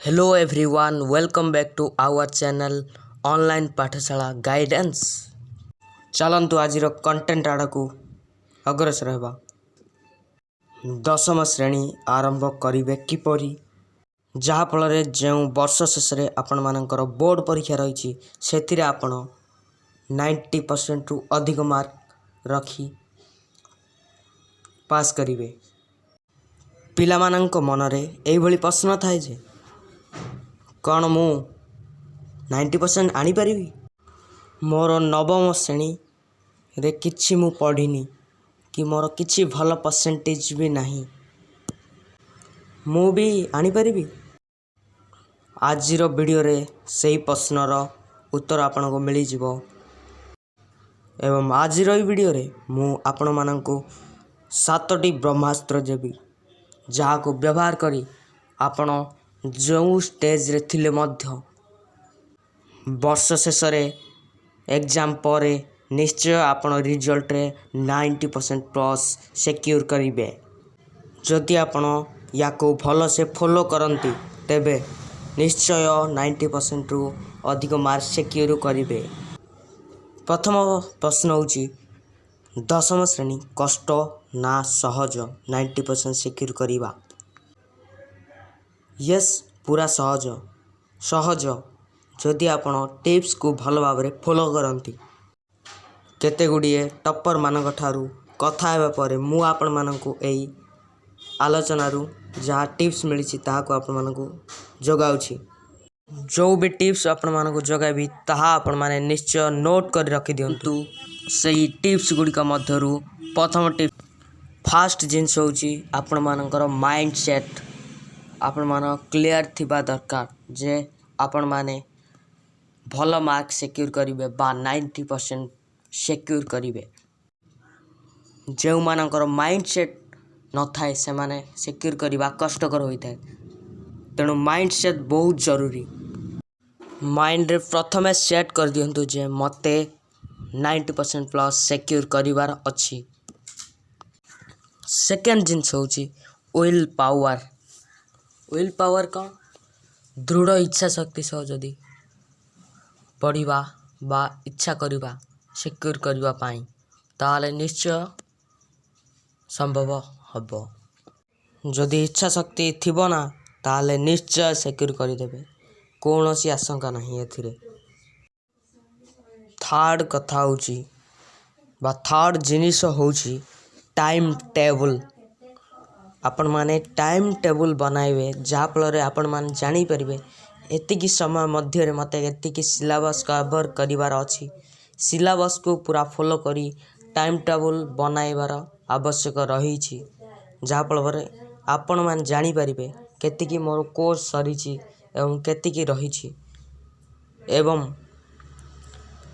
Hello everyone, welcome back to our channel Online Pathshala Guidance. ଚାଲନ୍ତୁ, ଆଜିର content ଆଡ଼କୁ ଅଗ୍ରସର ହେବା। ଦଶମ ଶ୍ରେଣୀ ଆରମ୍ଭ କରିବେ କିପରି, ଯାହାଫଳରେ ଯେଉଁ ବର୍ଷ ଶେଷରେ ଆପଣମାନଙ୍କର ବୋର୍ଡ଼ ପରୀକ୍ଷା ରହିଛି, ସେଥିରେ ଆପଣ 90%ରୁ ଅଧିକ ମାର୍କ ରଖି ପାସ୍ କରିବେ। ପିଲାମାନଙ୍କ ମନରେ ଏଇଭଳି ପ୍ରଶ୍ନ ଥାଏ ଯେ କ'ଣ ମୁଁ 90% ଆଣିପାରିବି? ମୋର ନବମ ଶ୍ରେଣୀରେ କିଛି ମୁଁ ପଢ଼ିନି କି ମୋର କିଛି ଭଲ ପରସେଣ୍ଟେଜ୍ ବି ନାହିଁ, ମୁଁ ବି ଆଣିପାରିବି? ଆଜିର ଭିଡ଼ିଓରେ ସେଇ ପ୍ରଶ୍ନର ଉତ୍ତର ଆପଣଙ୍କୁ ମିଳିଯିବ ଏବଂ ଆଜିର ଏଇ ଭିଡ଼ିଓରେ ମୁଁ ଆପଣମାନଙ୍କୁ ସାତଟି ବ୍ରହ୍ମାସ୍ତ୍ର ଦେବି, ଯାହାକୁ ବ୍ୟବହାର କରି ଆପଣ ଯେଉଁ ଷ୍ଟେଜ୍ରେ ଥିଲେ ମଧ୍ୟ ବର୍ଷ ଶେଷରେ ଏକ୍ଜାମ୍ ପରେ ନିଶ୍ଚୟ ଆପଣ ରିଜଲ୍ଟରେ 90% ପ୍ଲସ୍ ସିକ୍ୟୁର୍ କରିବେ। ଯଦି ଆପଣ ୟାକୁ ଭଲସେ ଫଲୋ କରନ୍ତି, ତେବେ ନିଶ୍ଚୟ 90%ରୁ ଅଧିକ ମାର୍କ ସିକ୍ୟୁର୍ କରିବେ। ପ୍ରଥମ ପ୍ରଶ୍ନ ହେଉଛି, ଦଶମ ଶ୍ରେଣୀ କଷ୍ଟ ନା ସହଜ 90% ସିକ୍ୟୁର୍ କରିବା? ୟେସ୍, ପୁରା ସହଜ। ସହଜ, ଯଦି ଆପଣ ଟିପ୍ସକୁ ଭଲ ଭାବରେ ଫଲୋ କରନ୍ତି। କେତେ ଗୁଡ଼ିଏ ଟପ୍ପରମାନଙ୍କ ଠାରୁ କଥା ହେବା ପରେ ମୁଁ ଆପଣମାନଙ୍କୁ ଏଇ ଆଲୋଚନାରୁ ଯାହା ଟିପ୍ସ ମିଳିଛି, ତାହାକୁ ଆପଣମାନଙ୍କୁ ଯୋଗାଉଛି। ଯେଉଁ ବି ଟିପ୍ସ ଆପଣମାନଙ୍କୁ ଯୋଗାଇବି, ତାହା ଆପଣମାନେ ନିଶ୍ଚୟ ନୋଟ୍ କରି ରଖିଦିଅନ୍ତୁ। ସେଇ ଟିପ୍ସ ଗୁଡ଼ିକ ମଧ୍ୟରୁ ପ୍ରଥମ ଟିପ୍ସ, ଫାଷ୍ଟ ଜିନିଷ ହେଉଛି ଆପଣମାନଙ୍କର ମାଇଣ୍ଡ ସେଟ୍। ଆପଣମାନଙ୍କ କ୍ଲିଅର୍ ଥିବା ଦରକାର ଯେ ଆପଣମାନେ ଭଲ ମାର୍କ ସିକ୍ୟୁର୍ କରିବେ ବା 90% ସିକ୍ୟୁର୍ କରିବେ। ଯେଉଁମାନଙ୍କର ମାଇଣ୍ଡ ସେଟ୍ ନଥାଏ, ସେମାନେ ସିକ୍ୟୁର୍ କରିବା କଷ୍ଟକର ହୋଇଥାଏ। ତେଣୁ ମାଇଣ୍ଡ ସେଟ୍ ବହୁତ ଜରୁରୀ। ମାଇଣ୍ଡରେ ପ୍ରଥମେ ସେଟ୍ କରିଦିଅନ୍ତୁ ଯେ ମୋତେ 90% ପ୍ଲସ୍ ସିକ୍ୟୁର୍ କରିବାର ଅଛି। ସେକେଣ୍ଡ ଜିନିଷ ହେଉଛି will power. Will power କ'ଣ? ଦୃଢ଼ ଇଚ୍ଛା ଶକ୍ତି ସହ ଯଦି ପଢ଼ିବା ବା ଇଚ୍ଛା କରିବା ସିକ୍ୟୁର୍ କରିବା ପାଇଁ, ତାହେଲେ ନିଶ୍ଚୟ ସମ୍ଭବ ହେବ। ଯଦି ଇଚ୍ଛା ଶକ୍ତି ଥିବ ନା, ତାହେଲେ ନିଶ୍ଚୟ ସିକ୍ୟୁର୍ କରିଦେବେ, କୌଣସି ଆଶଙ୍କା ନାହିଁ ଏଥିରେ। ଥାର୍ଡ଼ କଥା ହେଉଛି ବା ଥାର୍ଡ଼ ଜିନିଷ ହେଉଛି ଟାଇମ୍ ଟେବୁଲ୍। ଆପଣମାନେ ଟାଇମ୍ ଟେବୁଲ୍ ବନାଇବେ, ଯାହାଫଳରେ ଆପଣମାନେ ଜାଣିପାରିବେ ଏତିକି ସମୟ ମଧ୍ୟରେ ମୋତେ ଏତିକି ସିଲାବସ୍ କଭର୍ କରିବାର ଅଛି। ସିଲାବସ୍କୁ ପୁରା ଫଲୋ କରି ଟାଇମ୍ ଟେବୁଲ୍ ବନାଇବାର ଆବଶ୍ୟକ ରହିଛି, ଯାହାଫଳରେ ଆପଣମାନେ ଜାଣିପାରିବେ କେତିକି ମୋର କୋର୍ସ ସରିଛି ଏବଂ କେତିକି ରହିଛି। ଏବଂ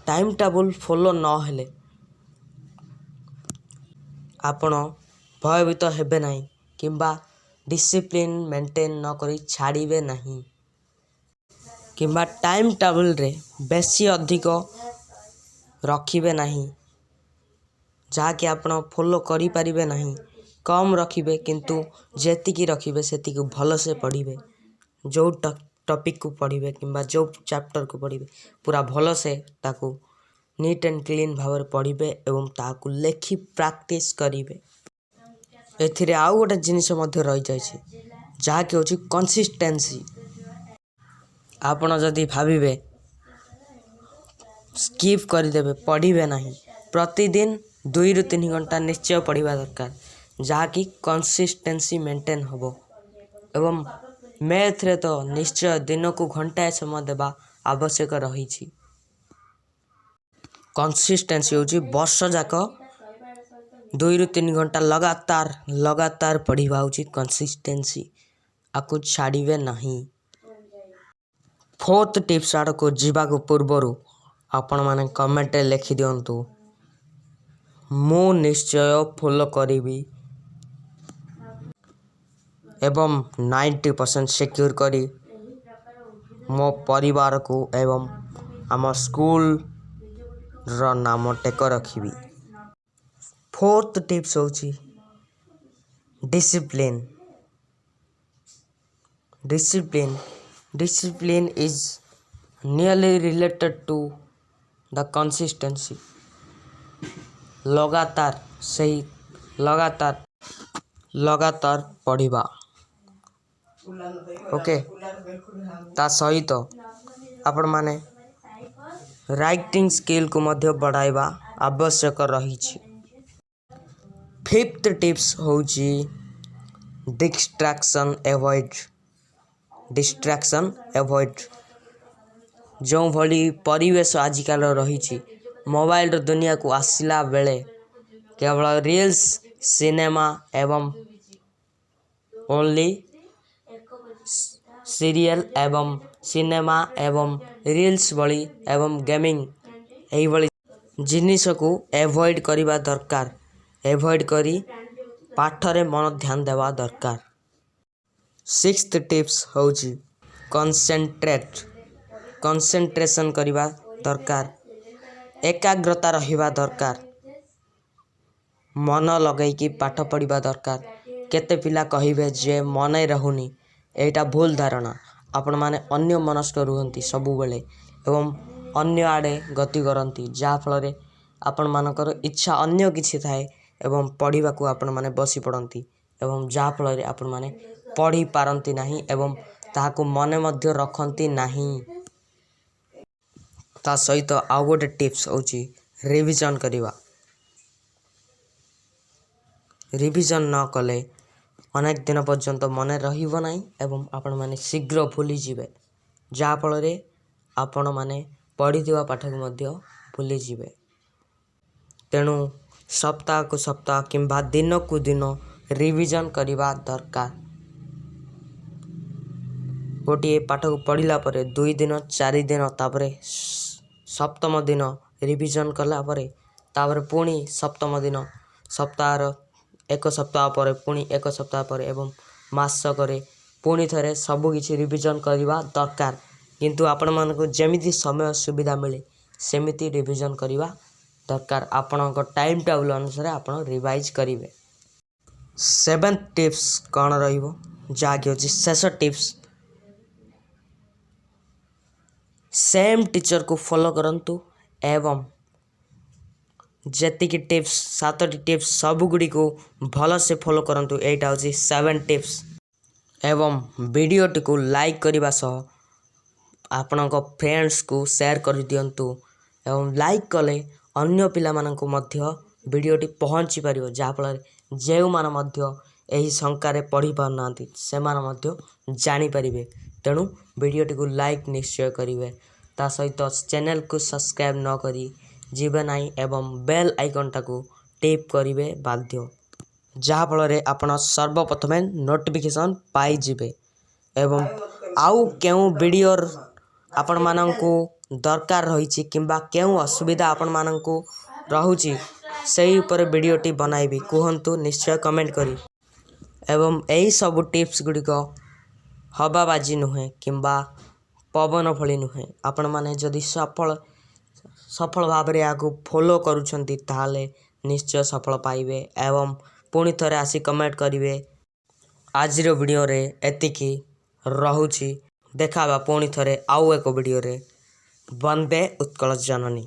ଟାଇମ୍ ଟେବୁଲ୍ ଫଲୋ ନହେଲେ ଆପଣ ଭୟଭୀତ ହେବେ ନାହିଁ କିମ୍ବା ଡିସିପ୍ଲିନ୍ ମେଣ୍ଟେନ୍ ନ କରି ଛାଡ଼ିବେ ନାହିଁ କିମ୍ବା ଟାଇମ୍ ଟେବୁଲ୍ରେ ବେଶୀ ଅଧିକ ରଖିବେ ନାହିଁ, ଯାହାକି ଆପଣ ଫଲୋ କରିପାରିବେ ନାହିଁ। କମ୍ ରଖିବେ, କିନ୍ତୁ ଯେତିକି ରଖିବେ ସେତିକି ଭଲସେ ପଢ଼ିବେ। ଯେଉଁ ଟପିକ୍କୁ ପଢ଼ିବେ କିମ୍ବା ଯେଉଁ ଚାପ୍ଟରକୁ ପଢ଼ିବେ, ପୁରା ଭଲସେ ତାକୁ ନିଟ୍ ଆଣ୍ଡ କ୍ଲିନ୍ ଭାବରେ ପଢ଼ିବେ ଏବଂ ତାହାକୁ ଲେଖି ପ୍ରାକ୍ଟିସ୍ କରିବେ। ଏଥିରେ ଆଉ ଗୋଟେ ଜିନିଷ ମଧ୍ୟ ରହିଯାଇଛି, ଯାହାକି ହେଉଛି କନସିଷ୍ଟେନ୍ସି। ଆପଣ ଯଦି ଭାବିବେ ସ୍କିପ୍ କରିଦେବେ, ପଢ଼ିବେ ନାହିଁ, ପ୍ରତିଦିନ 2ରୁ 3 ଘଣ୍ଟା ନିଶ୍ଚୟ ପଢ଼ିବା ଦରକାର, ଯାହାକି କନସିଷ୍ଟେନ୍ସି ମେଣ୍ଟେନ୍ ହେବ। ଏବଂ ମ୍ୟାଥରେ ତ ନିଶ୍ଚୟ ଦିନକୁ ଘଣ୍ଟାଏ ସମୟ ଦେବା ଆବଶ୍ୟକ ରହିଛି। କନସିଷ୍ଟେନ୍ସି ହେଉଛି ବର୍ଷ ଯାକ 2ରୁ 3 ଘଣ୍ଟା ଲଗାତାର ଲଗାତାର ପଢ଼ିବା ହେଉଛି କନସିଷ୍ଟେନ୍ସି। ଆକୁ ଛାଡ଼ିବେ ନାହିଁ। ଫୋର୍ଥ ଟିପ୍ସ ଆଡ଼କୁ ଯିବାକୁ ପୂର୍ବରୁ ଆପଣମାନେ କମେଣ୍ଟରେ ଲେଖିଦିଅନ୍ତୁ, ମୁଁ ନିଶ୍ଚୟ ଫଲୋ କରିବି ଏବଂ 90% ସିକ୍ୟୁର୍ କରି ମୋ ପରିବାରକୁ ଏବଂ ଆମ ସ୍କୁଲର ନାମ ଟେକ ରଖିବି। ଫୋର୍ଥ ଟିପ୍ସ ହେଉଛି discipline. Discipline Discipline is nearly related to the consistency. ଲଗାତାର ସେହି ଲଗାତାର ଲଗାତାର ପଢ଼ିବା, ଓକେ। ତା ସହିତ ଆପଣମାନେ ରାଇଟିଂ ସ୍କିଲ୍କୁ ମଧ୍ୟ ବଢ଼ାଇବା ଆବଶ୍ୟକ ରହିଛି। ଫିଫ୍ଥ ଟିପ୍ସ ହେଉଛି ଡିଷ୍ଟ୍ରାକ୍ସନ୍ ଆଭଏଡ଼। Distraction avoid. ଯେଉଁଭଳି ପରିବେଶ ଆଜିକାଲି ରହିଛି, ମୋବାଇଲର ଦୁନିଆକୁ ଆସିଲା ବେଳେ କେବଳ ରିଲ୍ସ, ସିନେମା ଏବଂ ଓନ୍ଲି ସିରିଏଲ୍ ଏବଂ ସିନେମା ଏବଂ ରିଲ୍ସ ଭଳି ଏବଂ ଗେମିଂ, ଏହିଭଳି ଜିନିଷକୁ ଆଭଏଡ଼ କରିବା ଦରକାର। ଆଭଏଡ଼ କରି ପାଠରେ ମନ ଧ୍ୟାନ ଦେବା ଦରକାର। ସିକ୍ସଥ ଟିପ୍ସ ହେଉଛି କନସେନ୍ଟ୍ରେଟ୍। କନସେନ୍ଟ୍ରେସନ୍ କରିବା ଦରକାର, ଏକାଗ୍ରତା ରହିବା ଦରକାର, ମନ ଲଗାଇକି ପାଠ ପଢ଼ିବା ଦରକାର। କେତେ ପିଲା କହିବେ ଯେ ମନେ ରହୁନି। ଏଇଟା ଭୁଲ ଧାରଣା। ଆପଣମାନେ ଅନ୍ୟମନସ୍କ ରୁହନ୍ତି ସବୁବେଳେ ଏବଂ ଅନ୍ୟ ଆଡ଼େ ଗତି କରନ୍ତି, ଯାହାଫଳରେ ଆପଣମାନଙ୍କର ଇଚ୍ଛା ଅନ୍ୟ କିଛି ଥାଏ ଏବଂ ପଢ଼ିବାକୁ ଆପଣମାନେ ବସି ପଡ଼ନ୍ତି ଏବଂ ଯାହାଫଳରେ ଆପଣମାନେ ପଢ଼ିପାରନ୍ତି ନାହିଁ ଏବଂ ତାହାକୁ ମନେ ମଧ୍ୟ ରଖନ୍ତି ନାହିଁ। ତା ସହିତ ଆଉ ଗୋଟେ ଟିପ୍ସ ହେଉଛି ରିଭିଜନ୍ କରିବା। ରିଭିଜନ୍ ନ କଲେ ଅନେକ ଦିନ ପର୍ଯ୍ୟନ୍ତ ମନେ ରହିବ ନାହିଁ ଏବଂ ଆପଣମାନେ ଶୀଘ୍ର ଭୁଲିଯିବେ, ଯାହାଫଳରେ ଆପଣମାନେ ପଢ଼ିଥିବା ପାଠକୁ ମଧ୍ୟ ଭୁଲିଯିବେ। ତେଣୁ ସପ୍ତାହକୁ ସପ୍ତାହ କିମ୍ବା ଦିନକୁ ଦିନ ରିଭିଜନ୍ କରିବା ଦରକାର। ଗୋଟିଏ ପାଠକୁ ପଢ଼ିଲା ପରେ 2 ଦିନ, 4 ଦିନ, ତାପରେ ସପ୍ତମ ଦିନ ରିଭିଜନ୍ କଲା ପରେ, ତାପରେ ପୁଣି ସପ୍ତମ ଦିନ, ସପ୍ତାହର ଏକ ସପ୍ତାହ ପରେ, ପୁଣି ଏକ ସପ୍ତାହ ପରେ ଏବଂ ମାସକରେ ପୁଣି ଥରେ ସବୁକିଛି ରିଭିଜନ୍ କରିବା ଦରକାର। କିନ୍ତୁ ଆପଣମାନଙ୍କୁ ଯେମିତି ସମୟ ସୁବିଧା ମିଳେ, ସେମିତି ରିଭିଜନ୍ କରିବା ଦରକାର। ଆପଣଙ୍କ ଟାଇମ୍ ଟେବୁଲ୍ ଅନୁସାରେ ଆପଣ ରିଭାଇଜ୍ କରିବେ। ସେଭେନ୍ଥ ଟିପ୍ସ କ'ଣ ରହିବ, ଯାହାକି ହେଉଛି ଶେଷ ଟିପ୍ସ? ସେମ୍ ଟିଚର୍କୁ ଫଲୋ କରନ୍ତୁ ଏବଂ ଯେତିକି ଟିପ୍ସ, ସାତଟି ଟିପ୍ସ, ସବୁଗୁଡ଼ିକୁ ଭଲସେ ଫଲୋ କରନ୍ତୁ। ଏଇଟା ହେଉଛି ସେଭେନ୍ ଟିପ୍ସ। ଏବଂ ଭିଡ଼ିଓଟିକୁ ଲାଇକ୍ କରିବା ସହ ଆପଣଙ୍କ ଫ୍ରେଣ୍ଡସ୍କୁ ସେୟାର କରିଦିଅନ୍ତୁ ଏବଂ ଲାଇକ୍ କଲେ ଅନ୍ୟ ପିଲାମାନଙ୍କୁ ମଧ୍ୟ ଭିଡ଼ିଓଟି ପହଞ୍ଚି ପାରିବ, ଯାହାଫଳରେ ଯେଉଁମାନେ ମଧ୍ୟ ଏହି ଶଙ୍କାରେ ପଢ଼ି ପାରୁନାହାନ୍ତି, ସେମାନେ ମଧ୍ୟ ଜାଣିପାରିବେ। ତେଣୁ ଭିଡ଼ିଓଟିକୁ ଲାଇକ୍ ନିଶ୍ଚୟ କରିବେ। ତା ସହିତ ଚ୍ୟାନେଲକୁ ସବସ୍କ୍ରାଇବ୍ ନ କରି ଯିବେ ନାହିଁ ଏବଂ ବେଲ୍ ଆଇକନ୍ଟାକୁ ଟିପ୍ କରିବେ ବାଧ୍ୟ, ଯାହାଫଳରେ ଆପଣ ସର୍ବପ୍ରଥମେ ନୋଟିଫିକେସନ୍ ପାଇଯିବେ। ଏବଂ ଆଉ କେଉଁ ଭିଡ଼ିଓର ଆପଣମାନଙ୍କୁ ଦରକାର ରହିଛି କିମ୍ବା କେଉଁ ଅସୁବିଧା ଆପଣମାନଙ୍କୁ ରହୁଛି, ସେଇ ଉପରେ ଭିଡ଼ିଓଟି ବନାଇବି, କୁହନ୍ତୁ ନିଶ୍ଚୟ କମେଣ୍ଟ କରି। ଏବଂ ଏହିସବୁ ଟିପ୍ସ ଗୁଡ଼ିକ ହବାବାଜି ନୁହେଁ କିମ୍ବା ପବନ ଭଳି ନୁହେଁ। ଆପଣମାନେ ଯଦି ସଫଳ ଭାବରେ ଏହାକୁ ଫଲୋ କରୁଛନ୍ତି, ତାହେଲେ ନିଶ୍ଚୟ ସଫଳ ପାଇବେ ଏବଂ ପୁଣି ଥରେ ଆସି କମେଣ୍ଟ କରିବେ। ଆଜିର ଭିଡ଼ିଓରେ ଏତିକି ରହୁଛି। ଦେଖା ହେବା ପୁଣି ଥରେ ଆଉ ଏକ ଭିଡ଼ିଓରେ। ବନ୍ଦେ ଉତ୍କଳ ଜନନୀ।